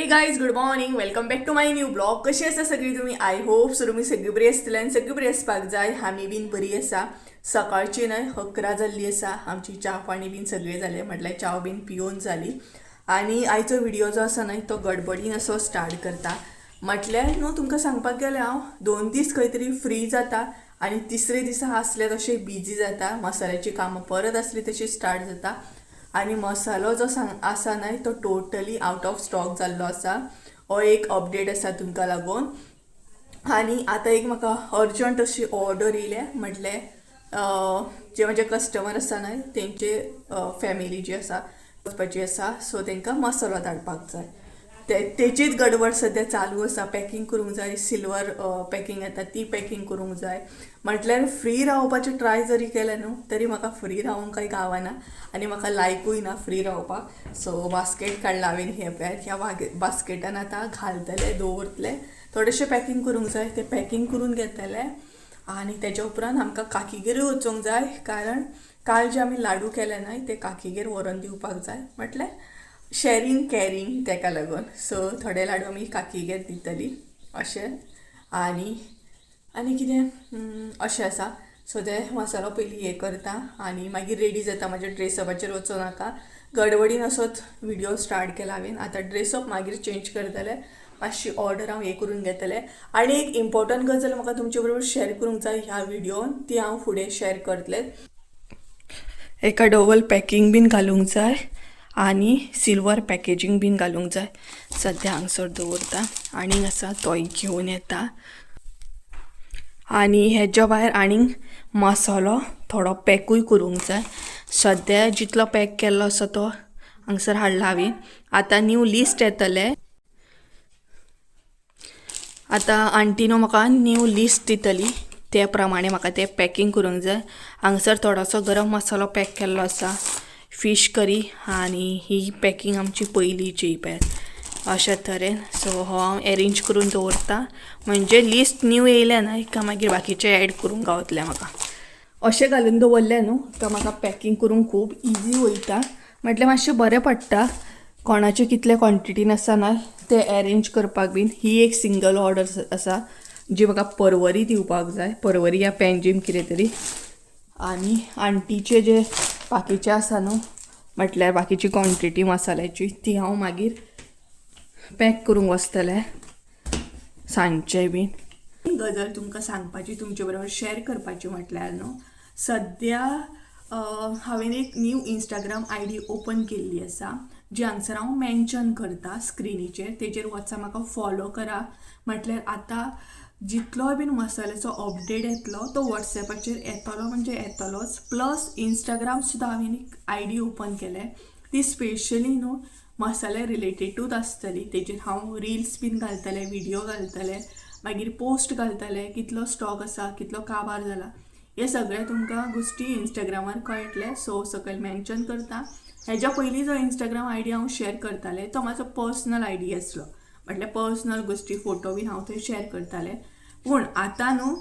Guys, good morning, welcome back to my new vlog. कशी आसा सगळी तुमी? I hope so तुमी सगळी बरी आसतली आनी सगळी बरी आसपाक जाय. आमी बीन बरी आसा. सकाळची न्हय 11 जाल्ली आसा. आमची च्या पाणी बीन सगळें जालें, म्हटल्यार च्या बीन पिवन जाली. आनी आयचो व्हिडिओ जो आसा न्हय तो गडबडीन असो स्टार्ट करता. म्हटल्यार न्हू तुमकां सांगपाक गेलें, हांव 2 दीस खंय तरी फ्री जाता आनी तिसरे दिसा आसले तशें बिजी जाता. मसाल्याची कामां परत आसली तशी स्टार्ट जाता. आनी मसालो जो सांग आसा न्हय तो टोटली आवट ऑफ स्टॉक जाल्लो आसा. हो एक अपडेट आसा तुमकां लागून. आनी आतां एक म्हाका अर्जंट अशी ऑर्डर येयल्या, म्हटल्यार जे म्हजे कस्टमर आसा न्हय तेंचे फॅमिली जी आसा वचपाची आसा, सो तांकां मसालो धाडपाक जाय. ते तेचीच गडबड सद्या चालू आसा. पॅकींग करूंक जाय, सिल्वर पॅकींग येता ती पॅकींग करूंक जाय. म्हटल्यार फ्री रावपाचें ट्राय जरी केलें न्हू तरी म्हाका फ्री रावंक कांय गावना आनी म्हाका लायकूय ना फ्री रावपाक. सो बास्केट काडला हांवें. हे पळयात, ह्या बास्केटान आतां घालतले, दवरतले. थोडेशें पॅकींग करूंक जाय, तें पॅकींग करून घेतले. आनी तेच्या उपरांत आमकां काकीगेरूय वचूंक जाय, कारण काल जे आमी लाडू केले न्हय ते काकीगेर व्हरोन दिवपाक जाय. म्हटल्यार शॅरींग कॅरींग तेका लागून. सो थोडे लाडू आमी काकीगेर दितली अशें. आनी आनी कितें अशें आसा. सो ते मसालो पयलीं हें करता आनी मागीर रेडी जाता. म्हाज्या ड्रेसअपाचेर वचूं नाका, गडबडीन असोच व्हिडिओ स्टार्ट केला हांवें. आतां ड्रेसअप मागीर चेंज करतलें, मातशी ऑर्डर हांव हें करून घेतलें. आनी एक इम्पॉर्टंट गजाल म्हाका तुमचे बरोबर शेअर करूंक जाय ह्या व्हिडियोन, ती हांव फुडें शेअर करतलें. एका डबल पॅकींग बीन घालूंक जाय आनी सिल्वर पॅकेजींग बीन घालूंक जाय. सद्या हांगसर दवरता. आनीक आसा तोय घेवन येता. आनी हेज्या भायर आनीक मसालो थोडो पॅकूय करूंक जाय. सद्या जितलो पॅक केल्लो आसा तो हांगसर हाडला हांवें. आतां न्यू लिस्ट येतलें. आतां आंटी न्हू म्हाका न्यू लिस्ट दितली, ते प्रमाणे म्हाका तें पॅकींग करूंक जाय. हांगसर थोडोसो गरम मसालो पॅक केल्लो आसा, फीश करी, आनी ही पॅकींग आमची पयलींची पॅक अशा तरेन. सो हो हांव एरेंज करून दवरता, म्हणजे लिस्ट न्यू येयल्या न्हय काय मागीर बाकीचे एड करूंक गावतलें म्हाका. अशें घालून दवरलें न्हू काय म्हाका पॅकींग करूंक खूब इजी वयता. म्हटल्यार मातशें बरें पडटा. कोणाचे कितले क्वॉन्टिटीन आसा न्हय ते एरेंज करपाक बीन. ही एक सिंगल ऑर्डर आसा जी म्हाका परवरी दिवपाक जाय, परवरी या पेंजीम कितें तरी. आनी आंटीचे जे बाकीचे आसा न्हू, म्हटल्यार बाकीची क्वॉन्टिटी मसाल्याची, ती हांव मागीर पॅक करूंक वचतलें सांजचें बीन. गजाल तुमकां सांगपाची, तुमचे बरोबर शेअर करपाची म्हटल्यार न्हू, सद्या हांवें एक न्यू इंस्टाग्राम आयडी ओपन केल्ली आसा, जी हांगसर हांव मेन्शन करता स्क्रिनीचेर. तेजेर वचा, म्हाका फॉलो करा. म्हटल्यार आतां जितलोय बीन मसाल्याचो अपडेट येतलो तो वॉट्सॅपाचेर येतलो, म्हणजे येतलोच. प्लस इंस्टाग्राम सुद्दां हांवें एक आयडी ओपन केले, ती स्पेशली न्हू मसाल्या रिलेटेडूच आसतली. तेजेर हांव रिल्स बीन घालतलें, व्हिडियो घालतलें, मागीर पोस्ट घालतलें, कितलो स्टॉक आसा, कितलो काबार जाला, हे सगळें तुमकां गोश्टी इंस्टाग्रामार कळटलें. सो सकयल मेन्शन करता. हेज्या पयलीं जो इंस्टाग्राम आयडी हांव शेअर करतालें तो म्हाजो पर्सनल आयडी आसलो, म्हटल्यार पर्सनल गोश्टी फोटो बीन हांव थंय शेअर करतालें. पूण आतां न्हू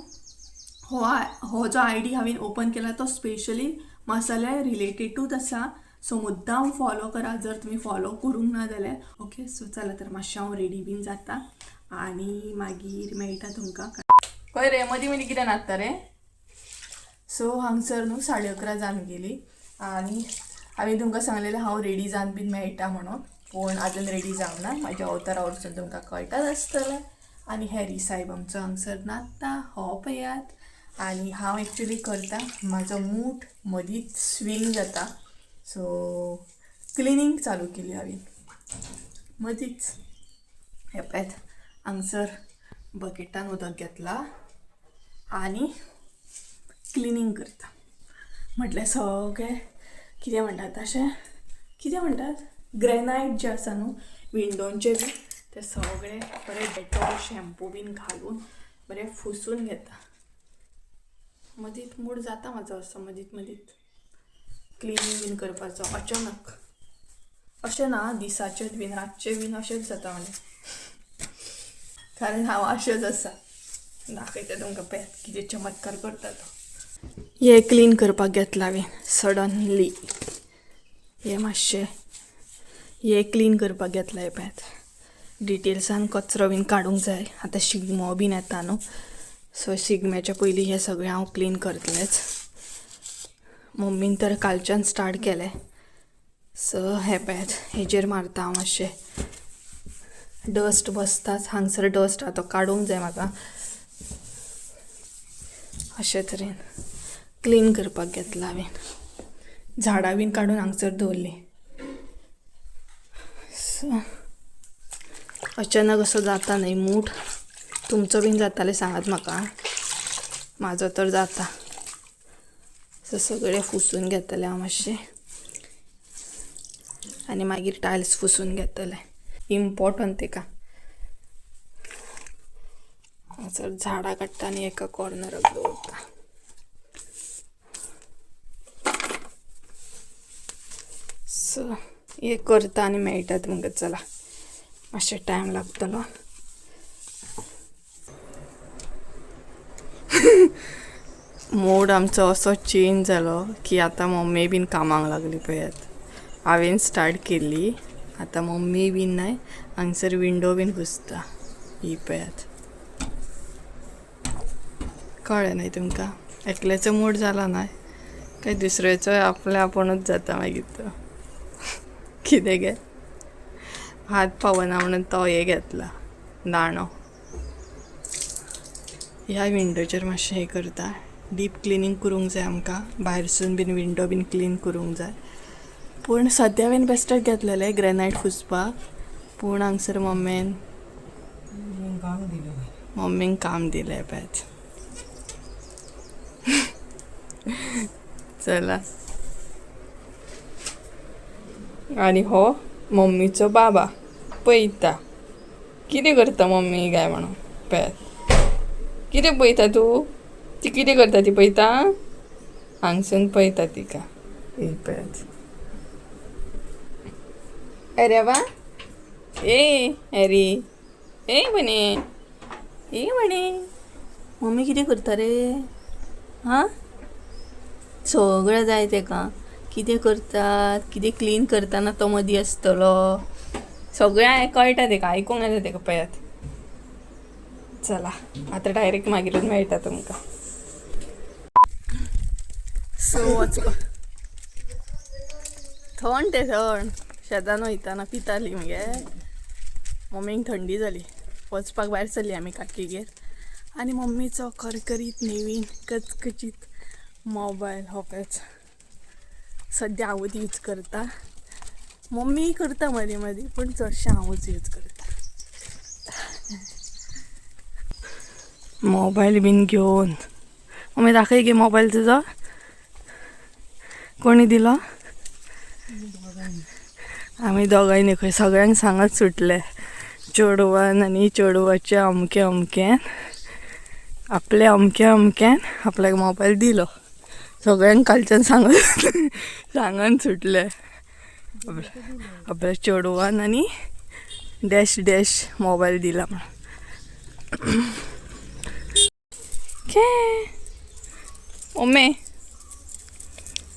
हो जो आयडी हांवें ओपन केला तो स्पेशली मसाल्या रिलेटेडूच आसा. सो मुद्दाम फॉलो करा जर तुमी फॉलो करूंक ना जाल्यार. ओके, सो चला तर मातशें हांव रेडी बीन जाता आनी मागीर मेळटा तुमकां. खंय रे मदीं मदीं कितें नाचता रे? सो हांगसर न्हू 11:30 जावन गेली आनी हांवें तुमकां सांगलेलें हांव रेडी जावन बीन मेळटा म्हणून, पूण आजून रेडी जावंक ना. म्हाज्या अवतारा वरसून तुमकां कळटाच आसतलें. आनी हॅरी साहेब आमचो हांगसर नाचता, हो पळयात. आनी हांव एक्चुली करता, म्हाजो मूड मदींच स्विंग जाता. सो क्लिनींग चालू केली हांवें मदींच. हे पळयात, हांगसर बकेटान उदक घेतला आनी क्लिनींग करता. म्हटल्यार सगळें कितें म्हणटात तशें, कितें म्हणटात, ग्रेनायट जे आसा न्हू विंडोंचे बी, ते सगळे बरें डेटॉल शॅम्पू बीन घालून बरें फुसून घेता. मदींच मूड जाता म्हाजो असो मदींच मदींच क्लिनींग बीन करपाचो अचानक. अशें ना दिसाचेच बीन, रातचें बीन अशेंच जाता म्हाजें, कारण हांव अशेंच आसा. दाखयता तुमकां पळयात कितें चमत्कार करता तो. हे क्लीन करपाक घेतला हांवें सडनली. हे मातशें हे क्लीन करपाक घेतला. हे पळयात. डिटेल्सान कचरो बीन काडूंक जाय. आतां शिगमो बीन येता न्हू, सो शिगम्याच्या पयलीं हें सगळें हांव क्लीन करतलेंच. मम्मीन तर कालच्यान स्टार्ट केलें. सो हें पळयात, हेजेर मारता हांव मातशें. डस्ट बसताच हांगसर, डस्ट आहा तो काडूंक जाय म्हाका. अशे तरेन क्लीन करपाक घेतला हांवें. झाडां बीन काडून हांगसर दवरली. सो अचानक असो जाता न्हय मूड, तुमचो बीन जाताले सांगात म्हाका, म्हाजो तर जाता. सो सगळें पुसून घेतलें हांव मातशें आनी मागीर टायल्स पुसून घेतलें. इम्पॉर्टंट तेका. हांगसर झाडां काडटा आनी एका कॉर्नराक दवरता. सो हे करता आनी मेळटा तुमकां. चला मातशें टायम लागतलो. मूड आमचो असो चेंज जालो की आतां मम्मी बीन कामाक लागली पळयात. हांवें स्टार्ट केल्ली, आतां मम्मी बीन न्हय हांगसर विंडो बीन पुसता. ही पळयात, कळ्ळें न्हय तुमकां? एकल्याचो मूड जाला न्हय काय दुसऱ्याचो आपल्या आपुणूच जाता मागीर तो. कितें गे हात पावना म्हणून तो हे घेतला दांडो. ह्या विंडोचेर मातशें हें करता. डीप क्लिनींग करूंक जाय आमकां, भायरसून बीन विंडो बीन क्लीन करूंक जाय. पूण सद्या हांवें बेस्टेक घेतलेलें ग्रेनायट पुसपाक, पूण हांगसर मम्मीन मम्मीन काम दिलें पळयात. चला, आनी हो मम्मीचो बाबा पळयता कितें करता मम्मी काय म्हणून. पळयात कितें पळयता तूं, ती कितें करता ती पळयता, हांगसून पळयता तिका. ही पळयात. अरे वा, ए हॅरी, ए म्हणे, ए म्हणे, मम्मी कितें करता रे? हां, सगळें जाय तेका. कितें करतात, कितें क्लीन करतना तो मदीं आसतलो, सगळें कळटा तेका, आयकूंक येता तेका. पळयात. चला आतां डायरेक्ट मागीरूच मेळटा तुमकां. सो वचपा थंड तें, थंड शेतान वयताना पिताली मगे मम्मीक थंडी जाली. वचपाक भायर सरली आमी काकीगेर आनी मम्मीचो करकरीत नवीन कचकचीत मोबायल हो पळयात. सद्या हांवूच यूज करता, मम्मी करता मदीं मदीं, पूण चडशें हांवूच यूज करता. मोबायल बीन घेवन मम्मी दाखय गे मोबायल तुजो, कोणी दिलो? आमी दोगांयनी खंय सगळ्यांक सांगत सुटले, चेडवान आनी चेडवाचे अमके अमक्यान आपले अमके अमक्यान आपल्याक मोबायल दिलो. सगळ्यांक कालच्यान सांगत सांगन सुटले आपल्या चेडवान आनी डॅश डॅश मोबायल दिला म्हणून. मम्मी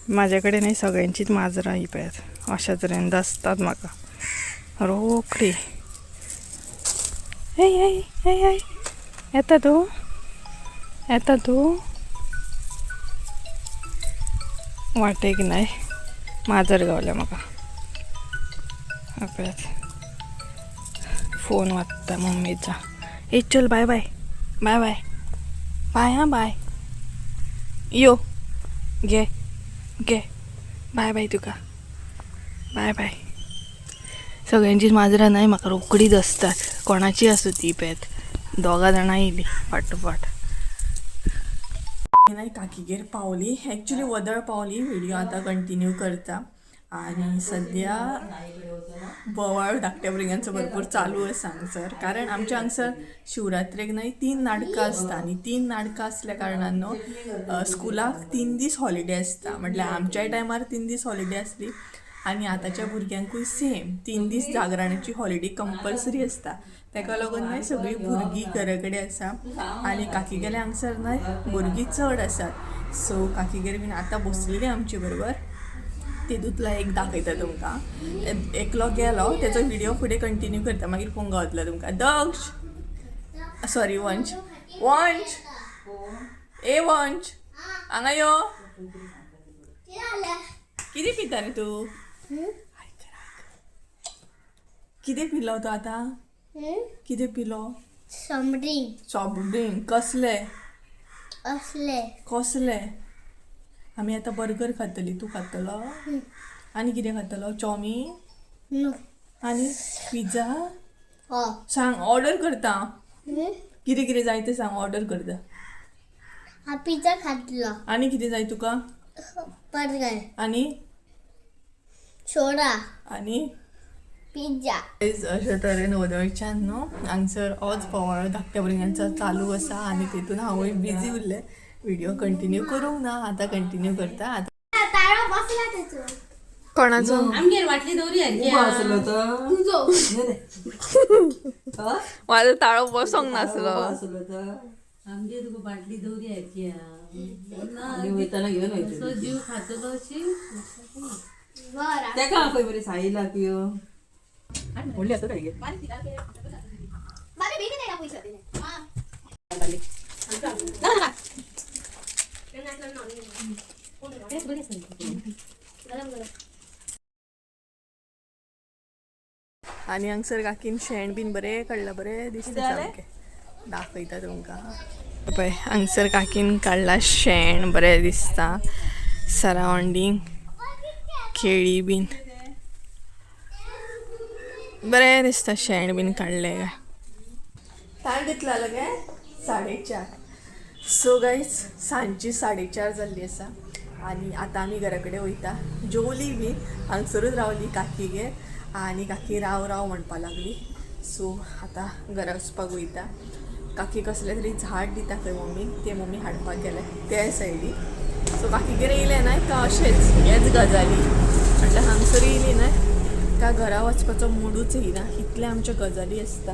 माझ्याकडे नाही, सगळ्यांचीच माजरां ही पळयात अशा तरेन दिसतात म्हाका रोखडी. हे हे हे हे येता तूं, येता तूं वाटेक न्हय माजर गावलें म्हाका. पळयात फोन वाजता मम्मीचा. ए चल बाय बाय बाय बाय बाय, हां बाय, यो घे घे, बाय बाय तुका, बाय बाय. सगळ्यांचीच माजरां न्हय म्हाका रोखडीच आसतात, कोणाची आसूं ती. पळयात दोगां जाणां येयली फाटोफाट. न्हय काकीगेर पावली, एक्चुली वदळ पावली. व्हिडिओ आतां कंटिन्यू करता. आनी सद्या बोवाळ धाकट्या भुरग्यांचो भरपूर चालू आसा हांगसर, कारण आमच्या हांगसर शिवरात्रेक न्हय 3 नाटकां आसता आनी 3 नाटकां आसल्या कारणान न्हू स्कुलाक 3 दीस हॉलिडे आसता. म्हटल्यार आमच्याय टायमार 3 दीस हॉलिडे आसली आनी आतांच्या भुरग्यांकूय सेम 3 दीस जागरणाची हॉलिडे कंपल्सरी आसता. तेका लागून न्हय सगळीं भुरगीं घरा कडेन आसा आनी काकीगेले हांगसर न्हय भुरगीं चड आसात. सो काकीगेर बीन आतां बसलेली आमचे बरोबर. तितूंतलो एक दाखयता तुमकां. एकलो गेलो तेचो व्हिडिओ फुडें कंटिन्यू करता, मागीर पळोवंक गावतलो तुमकां. दक्ष, सॉरी वंश, वंश, ए वंश हांगा यो. कितें पिता रे तूं? कितें पिलो तूं आतां? कितें पिलो? Soft drink. कसले? असले. कसले? आमी आतां बर्गर खातली. तूं खातलो? आनी कितें खातलो? चाउमीन आनी पिझ्झा? सांग, ऑर्डर करता. कितें कितें जाय तें सांग, ऑर्डर करता. हांव पिझ्झा खातलो. आनी कितें जाय तुका? बर्गर. आनी सोडा. आनी पिझ्झा. अशे तरेन वदळच्यान न्हू हांगसर होच बोवाळ धाकट्या भुरग्यांचो चालू आसा आनी तितून हांवूय बिजी उरलें. व्हिडिओ कंटिन्यू करूंक ना, आतां कंटिन्यू करता. आतां ताळो बसला तेचो. कोणाचो? आमगेर वाटली दवरी. आसलो तर तुजो. म्हाजो ताळो बसोंक नासलो. आसलो तर आमगेर तुका बाटली दवरी. आमी वयताना घेवन वयतली. जीव खातलो अशी. बरं. तेका खंय बरी साईलाक यो व्हडली आसा काय गे? बाबी बेगीन येना पयशे. गरम गरम. आनी हांगसर काकीन शेण बीन बरें काडलां, बरें दिसता सामकें. दाखयता तुमकां. पळय हांगसर काकीन काडलां शेण, बरें दिसता. सरावंडींग केळी बीन बरें दिसता. शेण बीन काडलें काय. टायम कितलो जालो गे? 4:30. सो गायज, सांजची 4:30 जाल्ली आसा आनी आतां आमी घरा कडेन वयता. जेवली बी हांगसरूच रावली काकीगेर आनी काकी राव राव म्हणपा लागली. सो आतां घरा वचपाक वयता. काकी कसलें तरी झाड दिता खंय मम्मीक, तें मम्मी हाडपाक गेलें त्या सायडीक. सो काकीगेर येयलें ना का अशेंच हेच गजाली, म्हटल्यार हांगसर येयली ना का घरा वचपाचो मुडूच येयना, इतले आमच्यो गजाली आसता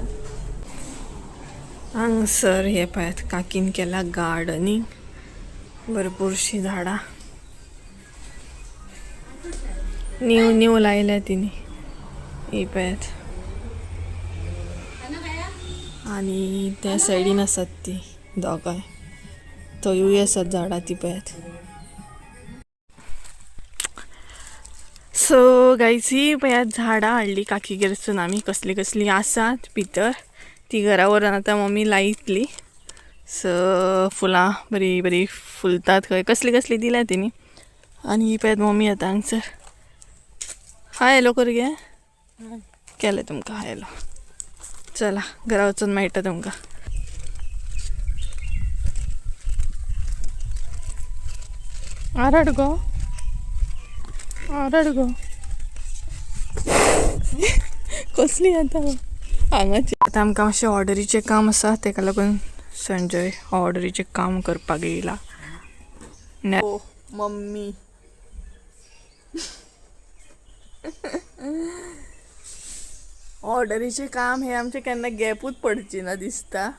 हांगसर. हे पळयात, काकीन केला गार्डनिंग, भरपूरशीं झाडां न्यू न्यू लायल्या तिने. ही पळयात. आनी त्या सायडीन आसात ती दोगांय, थंयूय आसात झाडां ती पळयात. सो गायज, ही पळयात झाडां हाडली काकीगेरसून आमी, कसली कसली आसात भितर, ती घरा व्हरून आतां मम्मी लायतली. सो फुलां बरीं बरीं फुलतात खंय, कसली कसली दिल्या तिनी. आनी ही पळयात मम्मी आतां हांगसर. हाय हॅलो कर गे. केलें तुमकां हाय हॅलो. चला घरा वचून मेळटा तुमकां. आरड गो, आरड गो, कसली आतां हांगाची. आतां आमकां मातशें ऑर्डरीचें काम आसा, तेका लागून संजय ऑर्डरीचें काम करपाक येयला. मम्मी ऑर्डरीचें काम हें आमचें केन्ना गॅपूच पडची ना दिसता.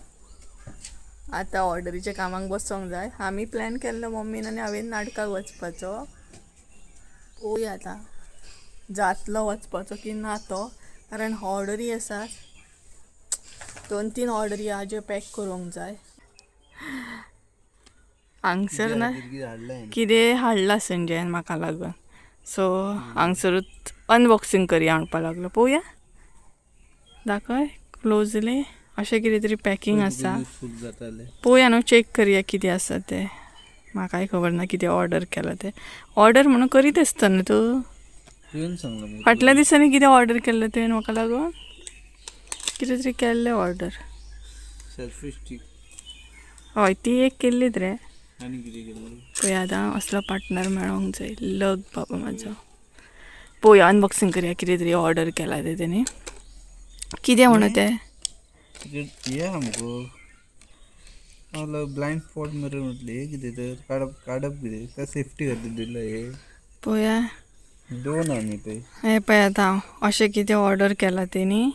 आतां ऑर्डरीच्या कामाक बसोंक जाय. आमी प्लॅन केल्लो मम्मीन आनी हांवें नाटकाक वचपाचो. पळोवया आतां जातलो वचपाचो की ना तो, कारण ऑर्डरी आसात, 2-3 ऑर्डरी आहा ज्यो पॅक करूंक जाय. हांगसर ना कितें हाडलां संजयान म्हाका लागून. सो हांगसरूच अनबॉक्सिंग करया म्हणपा लागलो. पळोवया, दाखय क्लोजली. अशें कितें तरी पॅकिंग आसा. पळोवया न्हू, चॅक करया कितें आसा तें. म्हाकाय खबर ना कितें ऑर्डर केलां तें. ऑर्डर म्हणून करीत आसता न्हू तूं? फाटल्या दिसांनी कितें ऑर्डर केल्लें तुवें म्हाका लागून? कितें तरी केल्लें ऑर्डर. हय, ती एक केल्लीत रे. पळय आतां असलो पार्टनर मेळोंक जाय. लग बाबा म्हाजो. पळोवया, अनबॉक्सिंग करया कितें तरी ऑर्डर केलां तें तेणी. कितें म्हणून तें? हें आमकां ब्लायंड स्पॉट मिरर म्हटलें, हें कितें तर काडप काडप कितें त्या सेफ्टी खातीर दिलां हें. पळोवया. दोन आहा न्ही पळय. हें पळयात हांव अशें कितें ऑर्डर केलां तेणी.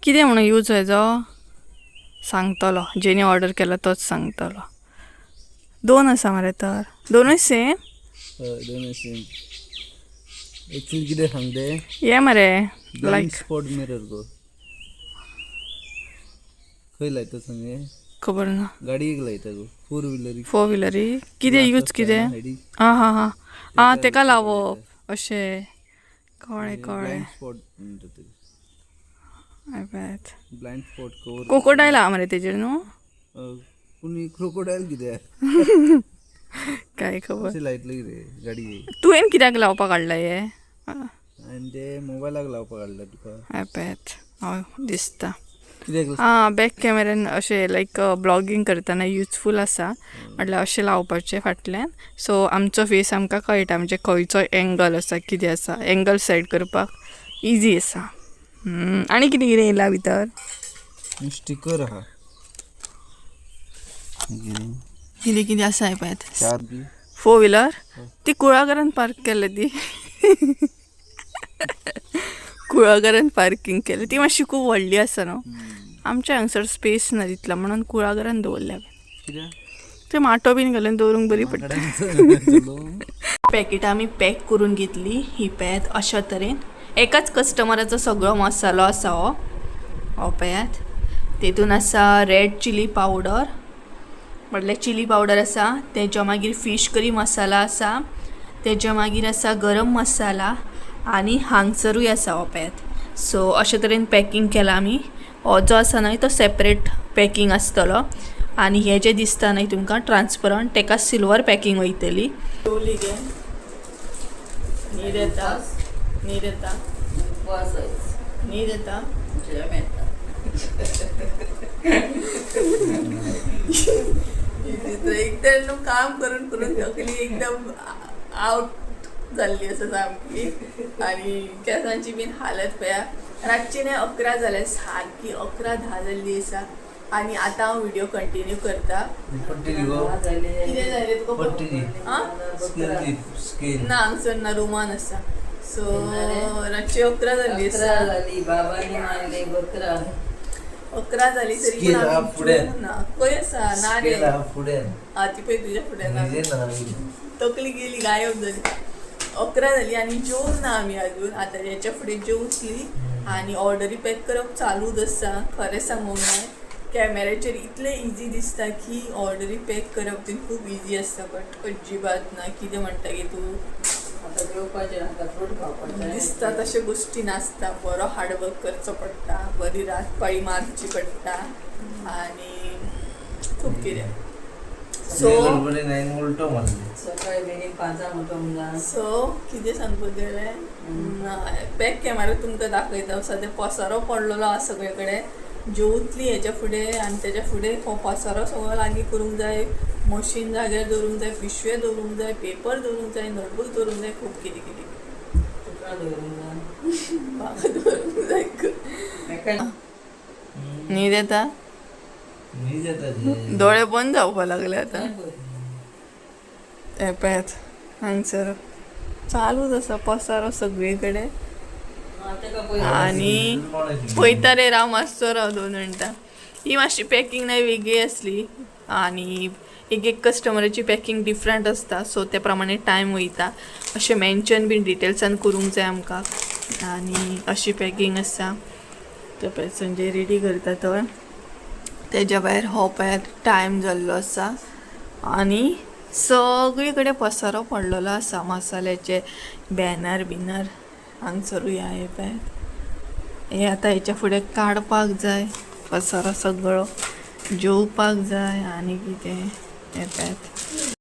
कितें म्हणून यूज हेजो सांगतलो जेणी ऑर्डर केला तोच सांगतलो. दोन आसा मरे तर, दोनूय सेम? हय, दोनूय सेम. एक्चुअली कितें सांगते ये मरे ब्लाइंड लायक स्पॉट मिरर गो खंय लायता सांग खबर ना. गाडयेक लायता गो, फोर व्हिलर. फोर व्हिलरी कितें यूज कितें? आं हां हां आं, तेका लावप अशें. कळ्ळें कळ्ळें. ब्लाइंड स्पॉट म्हणटा ते. आयपॅत ब्लाइंड स्पॉट कवर. क्रोकोडायल आहा मरे तेजेर न्हू? पूण क्रोकोडायल कितें? काय खबर. अशें लायतले कितें गाडयेक. तुवें कित्याक लावपाक काडला हे? आनी ते मोबायलाक लावपाक काडला तुका. आयपॅत हय दिसता. कित्याक? आं, बॅक कॅमेरान अशें लायक ब्लॉगींग करतना युजफूल आसा. म्हटल्यार अशें लावपाचें फाटल्यान, सो आमचो फेस आमकां कळटा, म्हणजे खंयचो एंगल आसा, कितें आसा, एंगल सेट करपाक इजी आसा. आनी कितें कितें येयला भितर? स्टिकर आहा. कितें कितें आसा पळयात. चार बी. फोर व्हिलर ती कुळागरान पार्क केल्या, ती कुळागरान पार्किंग केल्या. ती मातशी खूब व्हडली आसा न्हू, आमच्या हांगसर स्पेस ना तितलो, म्हणून कुळागरान दवरल्या. कित्याक? ते माटो बीन घालून दवरूंक बरी पडटा. पॅकेटां आमी पॅक करून घेतली. ही पळयात, अशा तरेन एकाच कस्टमराचो सगळो मसालो आसा. हो हो पळयात, तेतून आसा रेड चिली पावडर, म्हटल्यार चिली पावडर आसा, तेज्या मागीर फीश करी मसाला आसा, तेज्या मागीर आसा गरम मसाला आनी हांगसरूय आसा. हो पळयात, सो अशे तरेन पॅकिंग केला आमी. हो जो आसा न्हय तो सेपरेट पॅकिंग आसतलो आनी हे जे दिसता न्हय तुमकां ट्रान्सपरंट, तेका सिल्वर पॅकिंग वयतली. जेवली गे? न्हीद येता, न्हीद येता. उपवास आयज. न्हीद येता. जेम येता. एक तर न्हू काम करून करून तकली एकदम आवट जाल्ली आसा सामकी आनी केंसांची बीन हालत पळया. रातची न्हय 11 जाले, सारकी 11:10 जाल्ली आसा आनी आतां हांव व्हिडियो कंटिन्यू करता. पट्टी गो. कितें जालें तुका? पट्टी. आं? स्केल दी, स्केल. ना, हांगसर ना, रुमान आसा. सो रातची 11 जाल्ली 11 आसा. जाली, बाबांनी मारले बकरा. 11 जाली तरी स्केल पण आहा आमी फुडें. जेवूंक ना. खंय आसा? ना रे. स्केल आहा फुडें. आं, ती पळय तुज्या फुड्यान. म्हणजे ना. तकली गेली, गायब जाली. 11 जाली आनी जेवूंक ना आमी अजून. आतां हेच्या फुडें जेवतली आनी ऑर्डरी पॅक करप चालूच आसा. खरें सांगूंक जाय, कॅमेराचेर इतलें इजी दिसता की ऑर्डरी पॅक करप ती खूब इजी आसता, बट अजिबात ना. कितें म्हणटा की तूं? आता जेवपाचें, आता फ्रूट खावपाचें. दिसता तश्यो गोश्टी नासता. बरो हार्डवर्क करचो पडटा, बरी रात पाळी मारची पडटा आनी खूब कितें. सो गडबडीन हांवें उलटो मारले. सकाळी बेगीन 5 उठोंक जाय. सो कितें सांगपाक गेलें? बॅक कॅमेरा तुमकां दाखयता. सद्या पसारो पडलेलो आसा सगळे कडेन. जेवतली हेच्या फुडें आनी तेच्या फुडें हो पसारो सगळो लागीं करूंक जाय, मशीन जाग्यार दवरूंक जाय, पिशव्यो दवरूंक जाय, पेपर दवरूंक जाय, नोटबूक दवरूंक जाय, खूब कितें कितें. तुका दवरूंक जाय. म्हाका दवरूंक जाय. मेका. न्हीद येता. न्हीद येता ती. दोळे बंद जावपा लागले आतां. हे पळयात, हांगसर चालूच आसा पसारो सगळे कडेन. आनी पळयता रे, राव मातसो, राव 2 मिनटां. ही मातशी पॅकिंग न्हय वेगळी आसली आनी एक एक कस्टमराची पॅकिंग डिफरंट आसता, सो त्या प्रमाणे टायम वयता. अशें मेन्शन बीन डिटेल्सान करूंक जाय आमकां आनी अशी पॅकिंग आसा. ते पळय, संजय रेडी करता थंय. तेज्या भायर हो पळयात, टायम जाल्लो आसा आनी सगळे कडेन पसारो पडलेलो आसा. मसाल्याचे बॅनर बिनर हांगसरूय हे पळयात. हे आतां हेच्या फुडें काडपाक जाय पसारो सगळो, जेवपाक जाय आनी कितें. हे पळयात.